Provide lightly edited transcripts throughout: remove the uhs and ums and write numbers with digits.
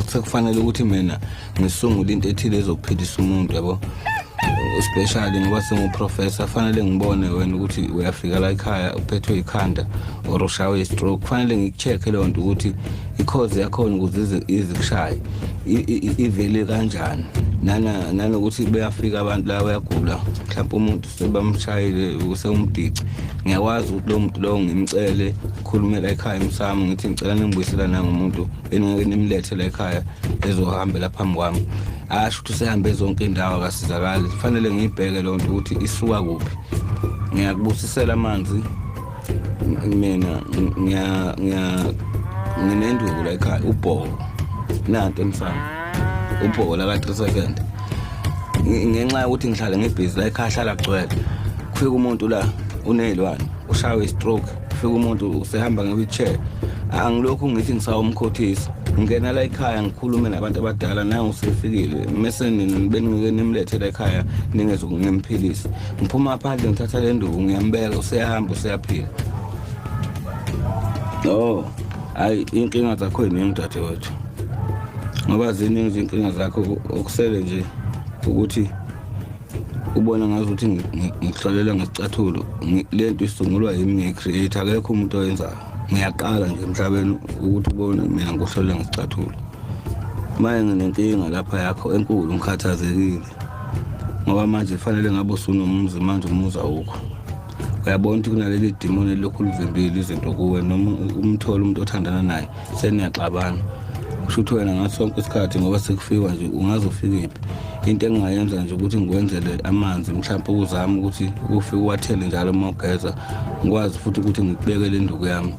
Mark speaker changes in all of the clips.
Speaker 1: Sekufanele ukuthi mina ngisungule into ethile ezokuphilisa umuntu, yabo, especially ngoba senguprofessor. Fanele ngibone wena ukuthi uyafika la ekhaya uphethwe ikhanda or ushawe i-stroke, kufanele ngikucheck-e leyo nto ukuthi i-cause yakhona ukuze ize izikushaye ivele kanjani. Nanokuthi beyafika abantu la, uyagula, mhlawumbe umuntu sebamshayile, usewumdici, ngiyakwazi ukuthi lowo muntu lowo ngimcele khulumela ekhaya emsamo, ngithi ngicela ningibuyisela nangumuntu eningeke nimlethe la ekhaya ezohambela phambi kwami, asho ukuthi usehambe zonke indawo akasizakali. Kufanele ngiyibheke leyo nto ukuthi isuka kuphi. Ngiyakubusisela amanzi. Mina ngiya nginenduku la ekhaya, ubhoko nanto emsamo, ubhoko la ka-3 second. Ngenxa yokuthi ngihlale ngibhizi la ekhaya, hlala kugcwele, kufika umuntu la uney'lwane, ushawe i-stroke, kufika umuntu usehamba nge-wheelchair, angilokhu ngithi ngisawumkhothisa, ngingena la ekhaya ngikhulume nabantu abadala, nangu usefikile, mese nina beningeke nimlethe la ekhaya ningezokunimphilisa. Ngiphuma phandle, ngithatha le nduku, ngiyambeka, useyahamba, useyaphila. Oh, hayi, iy'nkinga zakho yiningi dadewethu, ngoba ziningi izinkinga zakho. Okusele nje ukuthi ubona ngazuthi ngikuhlolela ngesicathulo. Le nto isungulwa yimi, ngiyi-create, akekho umuntu oyenzayo. Ngiyaqala nje emhlabeni ukuthi ubone mina ngikuhlolela ngesicathulo. Manje nginenkinga lapha yakho enkulu, ngikhathazekile ngoba manje kufanele ngabe usunomuzi, manje umuzi awukho. Uyabona ukuthi kunaleli dimoni elilokhu livimbile izinto kuwe, noma umthole umuntu othandana naye seniyaxabana. Kusho ukuthi wena ngaso sonke isikhathi ngoba sekufikwa nje ungaze ufikephi. Into engingayenza nje ukuthi ngikwenzele amanzi, mhlawumpe ukuzama ukuthi ufike uwathele njalo uma ugeza, ngikwazi futhi ukuthi ngikubekele induku yami,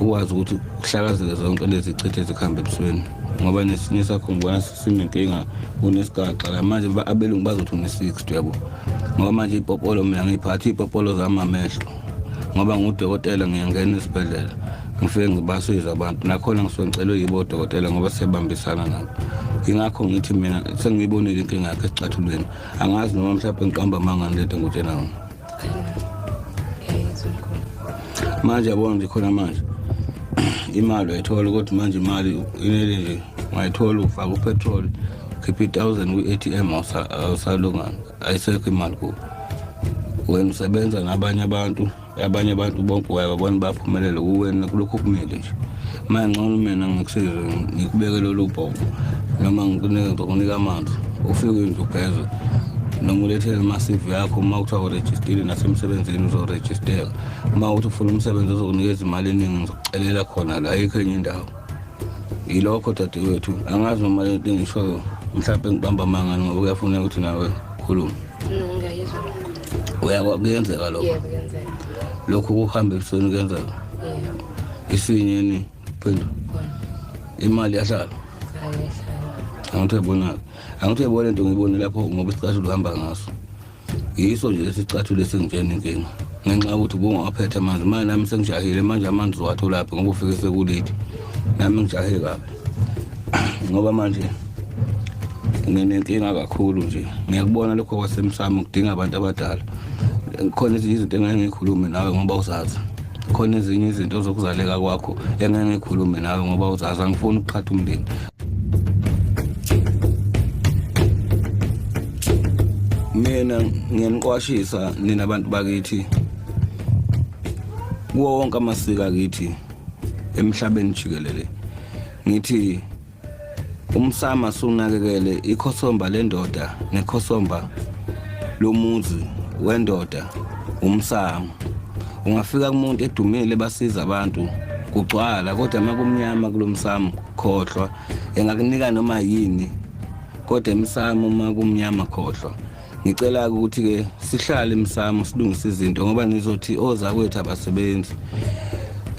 Speaker 1: ukwazi ukuthi kuhlakazeke zonke lezi chithe ezikuhamba ebusweni, ngoba nesinye sakho ngibona sinenkinga, unesigaxa la. Manje abelungu bazothi une-60, yabo, ngoba manje ipopolo mina ngiyiphatha iy'popolo zami amehlo, ngoba ngudokotela, ngiyangena esibhedlela ngifike ngibasize abantu. Nakhona ngisuke ngicelwe yibo odokotela ngoba siyabambisana nabo. Ingakho ngithi mina sengiyibonile inkinga yakhe esicathulweni. Angazi noma mhlawumbe ngiqamba amanga lento engikutshela yona. Manje yabona nje khona manje imali uyayithola, kodwa manje imali inele nje ungayithola ufaka upetrol, khipha i-1000 kwi-ATM, awusalunganga, ayisekho imali kuwo. Wena usebenza nabanye abantu, abanye abantu bonke uyababona baphumelele, kuwena kulokhu kumile nje. Manje ngcono mina ngikusize, ngikubeke lolu bhoko noma ngikunike, ngizokunika amanzi, ufike nje ugeze, noma ulethele ama-CV yakho. Uma kuthiwa urejistile nasemsebenzini, uzorejisteka. Uma uthi ufuna umsebenzi ozokunikeza imali eningi, ngizokucelela khona la, ayikho enye indawo. Yilokho dadewethu. Angazi noma lento engishoyo mhlawumbe ngibamba amangani, ngoba kuyafuneka ukuthi nawe khulume.
Speaker 2: No, ngiyayizwa lokho.
Speaker 1: Kuyenzeka lokho?
Speaker 2: Yebo, kuyenzeka.
Speaker 1: Lokhu kuhamba ebusweni kuyenzeka?
Speaker 2: Yebo.
Speaker 1: Isinyeni phendula.
Speaker 2: Khona.
Speaker 1: Imali yahlala?
Speaker 2: Ayihlala.
Speaker 1: Angithi uyabona, angithi uyabona into ngiyibone lapho, ngoba isicathulo uhamba ngaso yiso nje lesicathulo esingitshena inkinga, ngenxa yokuthi ubungawaphethe amanzi. Manje nami sengijahile manje, amanzi uwatholaphi ngoba ufike sekulate? Nami ngijahe kabi ngoba manje nginenkinga kakhulu nje. Ngiyakubona lokho kwasemsamo kudinga abantu abadala. Khona ezinye izinto engeke ngikhulume nawe ngoba uzazi, khona ezinye izinto zokuzaleka kwakho engeke ngikhulume nawe ngoba uzazi. Angifuni ukuqhatha umndeni. Mina ngiyaniqwashisa nina abantu bakithi, kuwo wonke amasiko akithi emhlabeni jikelele, ngithi umsama sunakekele ikhosomba lendoda nekhosomba lomuzi wendoda. Umsamo ungafika kumuntu edumile, basiza abantu kugcwala, kodwa uma kumnyama kulomsamo, khohlwa. Engakunika noma yini, kodwa emsamo uma kumnyama, khohlwa. Ngicela ukuthi ke sihlale emsamo, silungise izinto, ngoba nizothi ozakwethu abasebenzi.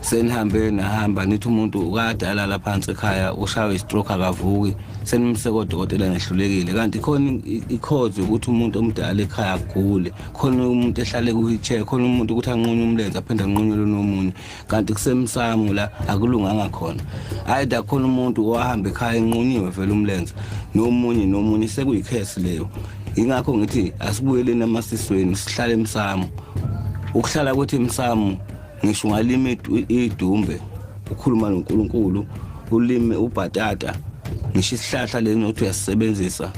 Speaker 1: Senihambe nahamba, nithi umuntu kade alala phansi ekhaya, ushawe istroke, akavuki, senimse kodokotela, nehlulekile. Kanti khona i-cause yokuthi umuntu omdala ekhaya agule, khona umuntu ehlale ku-wheelchair, khona umuntu ukuthi anqunywe umlenze, aphinde anqunyelwe nomunye, kanti kusemsamo la akulunganga khona. Ayida khona umuntu owahamba ekhaya enqunyiwe vele umlenze, nomunye nomunye, sekuyikhesi leyo. Ingakho ngithi asibuyeleni emasisweni, sihlale emsamo. Ukuhlala kwethu emsamo, ngisho ungalima idumbe, ukhuluma noNkulunkulu, ulime ubhatata. Ngisho isihlahla leni othi uyasisebenzisa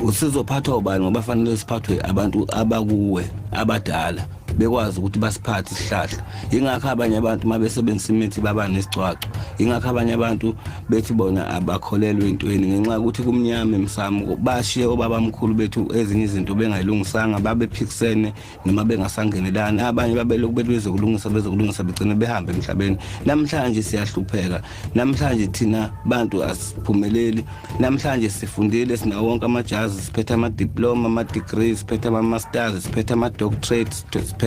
Speaker 1: usizophathwa ubani, ngoba fanele siphathwe abantu abakuwe abadala bekwazi ukuthi basiphathe isihlahla. Ingakho abanye abantu uma besebenzisa imithi baba nesigcwagcwa, ingakho abanye abantu bethi bona abakholelwa entweni ngenxa yokuthi kumnyama emsamo. Bashiye obabamkhulu bethu ezinye izinto bengayilungisanga, babephikisene noma bengasangenelani. Abanye babelokhu bethi bezokulungisa bezokulungisa, begcine behambe emhlabeni. Namhlanje siyahlupheka, namhlanje thina bantu asiphumeleli. Namhlanje sifundile, sinawo wonke amajazi, siphethe ama-diploma, ama-degree, siphethe ama-masters, siphethe ama-doctorate, siphethe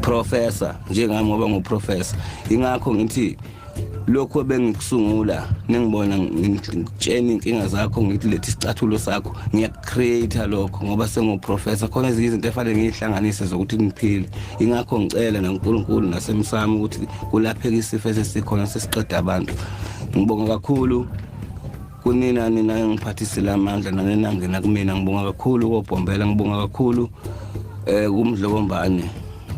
Speaker 1: professor njengami ngoba ngu-professor. Ingakho ngithi lokhu ebengikusungula ningibona ngitshena inkinga zakho, ngithi lethi isicathulo sakho, ngiyakucreate lokho ngoba senguprofessor. Khona ezinye izinto efanele ngiyihlanganise zokuthi niphile. Ingakho ngicela naNkulunkulu nasemsamo ukuthi kulapheke isifo esesikhona sesiqeda abantu. Ngibonga kakhulu kunina nina engiphathisile amandla nanina ngena kumina. Ngibonga kakhulu kobhombela, ngibonga kakhulu kumdlokombane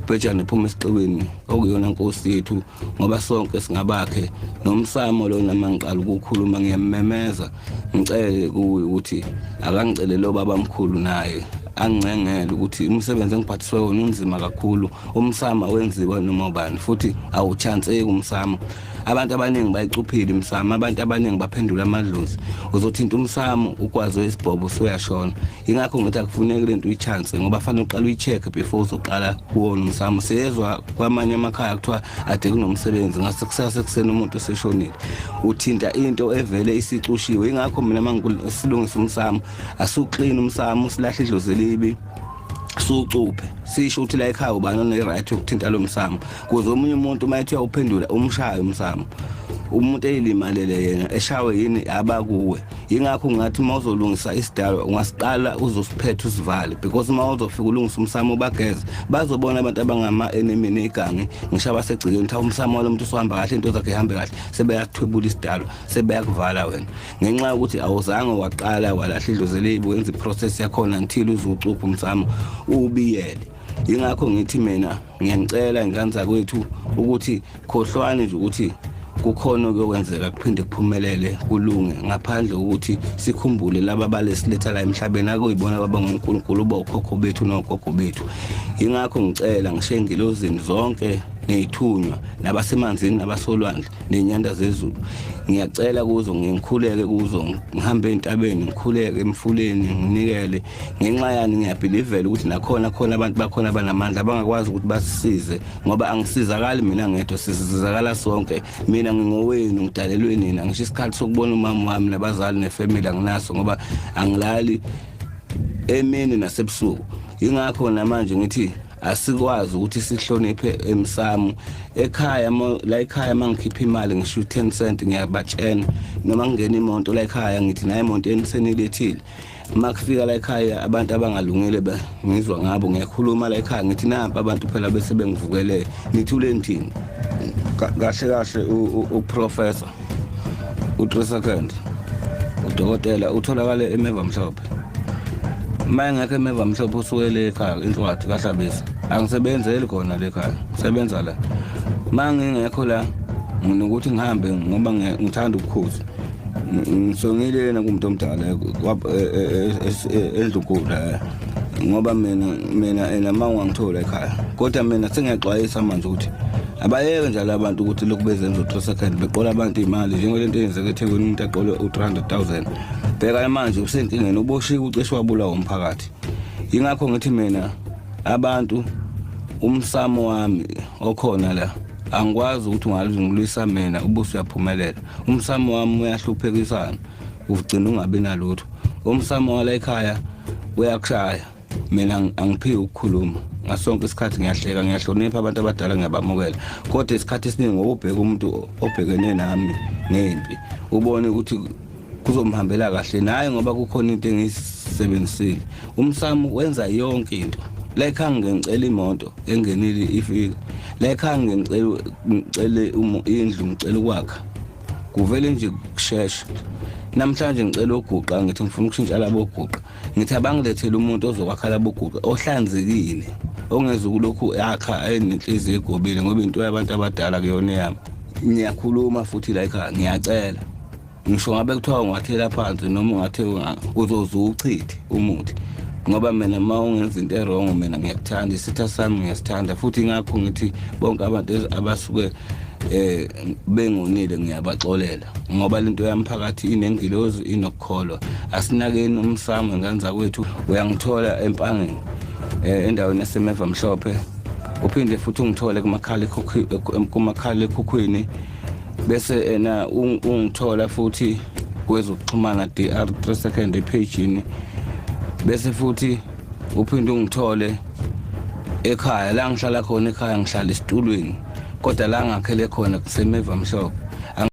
Speaker 1: Bhejane phuma esiqiwini okuyona nkosi yethu, ngoba sonke singabakhe. Nomsamo lona mangiqala ukukhuluma ngiyamemeza, ngicele kuye ukuthi akangicelele obaba mkhulu naye angincengele ukuthi umsebenzi engiphathiswe wona unzima kakhulu. Umsamo wenziwa noma ubani futhi awuchanseki umsamo. Abantu abaningi bayicuphile imsamo, abantu abaningi baphendula amadlozi. Uzothinta umsamo ukwazi isibhobo usuyashona. Ingakho ngithi akufuneki lento uyi-chance, ngoba fanele uqale uyi-check before uzoqala kuwona umsamo. Siyezwa kwamanye amakhaya kuthiwa ade kunomsebenzi, ngase kusasa ekuseni umuntu oseshonile. Uthinta into evele isicushiwe. Ingakho mina mangisilungisa umsamo, asuklina umsamo, usilahle idlozi elibi, sucuphe, sisho ukuthi la ekhaya ubani one-right yokuthinta lo msamo, kuze omunye umuntu uma ethi uyawuphendula umshaye umsamo, umuntu eyilimalele yena eshawe yini abakuwe. Yingakho ngathi uma uzolungisa isidalwa ungasiqala uzosiphetha usivale, because uma uzofika ulungisa umsamo bageze bazobona abantu abangama-enemy negange, ngisho abasegcikeni, ukuthi umsamo walo muntu usuhamba kahle, into zakhe ihambe kahle, sebeyathwebula isidalwa, sebeyakuvala wena ngenxa yokuthi awuzange waqala walahla idlozi elibi, wenza iprocess yakhona until uzucupha umsamo uwubiyele. Ingakho ngithi mina ngiyanicela ingane zakwethu ukuthi khohlwane nje ukuthi kukhona okuyokwenzeka kuphinde kuphumelele kulunge, ngaphandle kokuthi sikhumbule laba balesiletha la emhlabeni akuyibona baba ngoNkulunkulu bokhokho bethu nogogo bethu. Ingakho ngicela ngisho engilozini zonke ney'thunywa nabasemanzini nabasolwandle ney'nyanda zezulu, ngiyacela kuzo, ngikhuleke kuzo, ngihambe ey'ntabeni, ngikhuleke emfuleni, nginikele ngenxa yani. Ngiyabhilivela ukuthi nakhona khona abantu bakhona abanamandla abangakwazi ukuthi basisize, ngoba angisizakali mina ngedwa, sisizakala sonke. Mina ngingowenu, ngidalelwe nina. Ngisho isikhathi sokubona umama wami nabazali nefamily anginaso, ngoba angilali emini nasebusuku. Ingakho namanje ngithi asikwazi ukuthi sihloniphe emsamo ekhaya. La ekhaya mangikhipha imali ngisho u-10 cent ngiyabatshena, noma ngingena imoto la ekhaya ngithi naye imoto enisenilethile. Uma kufika la ekhaya abantu abangalungile ngizwa ngabo, ngiyakhuluma la ekhaya ngithi nampa abantu phela bese bengivukele, nithule nithini? Kahle kahle uprofessor u-3 second udokotela utholakale emeva mhlophe. Uma engekho emeva mhlophe usukele ekhaya inhlwathi kaHlabisa. Angisebenzeli khona le khaya, ngisebenza la. Uma ngingekho la nginokuthi ngihambe ngoba ngithanda ukukhuza. Ngisongile yena kumuntu omdala endlunkulu ngoba mina ena uma ungangithola ekhaya. Kodwa mina sengiyaxwayisa manje ukuthi abayeke njalo abantu ukuthi lokhu bezenza u-3 second beqola abantu iy'mali njengolento eyenzeka eThekwini, umuntu aqole u-300,000. Bheka manje usenkingeni, uboshiwe, ucishe wabulawa umphakathi. Yingakho ngithi mina abantu umsamo wami okhona la angikwazi ukuthi ungalungilwisa mina ubuso uyaphumelela. Umsamo wami uyahluphekisana, ugcina ungabi nalutho. Umsamo wala ekhaya uyakushaya. Mina angiphiwe ukukhuluma ngasonke isikhathi, ngiyahleka, ngiyahlonipha abantu abadala, ngiyabamukela, kodwa isikhathi esiningi ngoba ubheka umuntu obhekene nami ngempi ubone ukuthi kuzomhambela kahle naye, ngoba kukhona into engiyisebenzisile. Umsamo wenza yonke into. La ekhaya ngicela imoto engenile ifika, la ekhaya ngicela ngicele indlu, ngicela ukwakha, kuvele nje kushesha. Namhlanje ngicela oguqa, ngithi ngifuna ukushintsha labo guqa, ngithi abangilethele umuntu ozokwakha labo guqa ohlanzekile, ongezukulokhu akha enenhliziyo egobile, ngoba into yabantu abadala kuyona eyami. Ngiyakhuluma futhi la ekhaya ngiyacela. Ngisho ngabe kuthiwa ungathela phansi noma ungathe uzoze uwuchithe umuthi ngoba mina uma ungenza into erongo mina ngiyakuthanda isitha sami ngiyasithanda futhi ingakho ngithi bonke abantu abasuke eh bengonile ngiyabaxolela ngoba lento yamphakathi inengilozi inokukholwa asinakeni umsamo ngane zakwethu uyangithola empangeni eh endaweni yasemeva mhlophe uphinde futhi ungithole kumakhalekhukhwini bese ena ungithola futhi kwezokuxhumana DR 3 second ephejini bese futhi uphinde ungithole ekhaya la ngihlala khona ekhaya ngihlala esitulweni kodwa la ngakhele khona kusemeva mhlophe.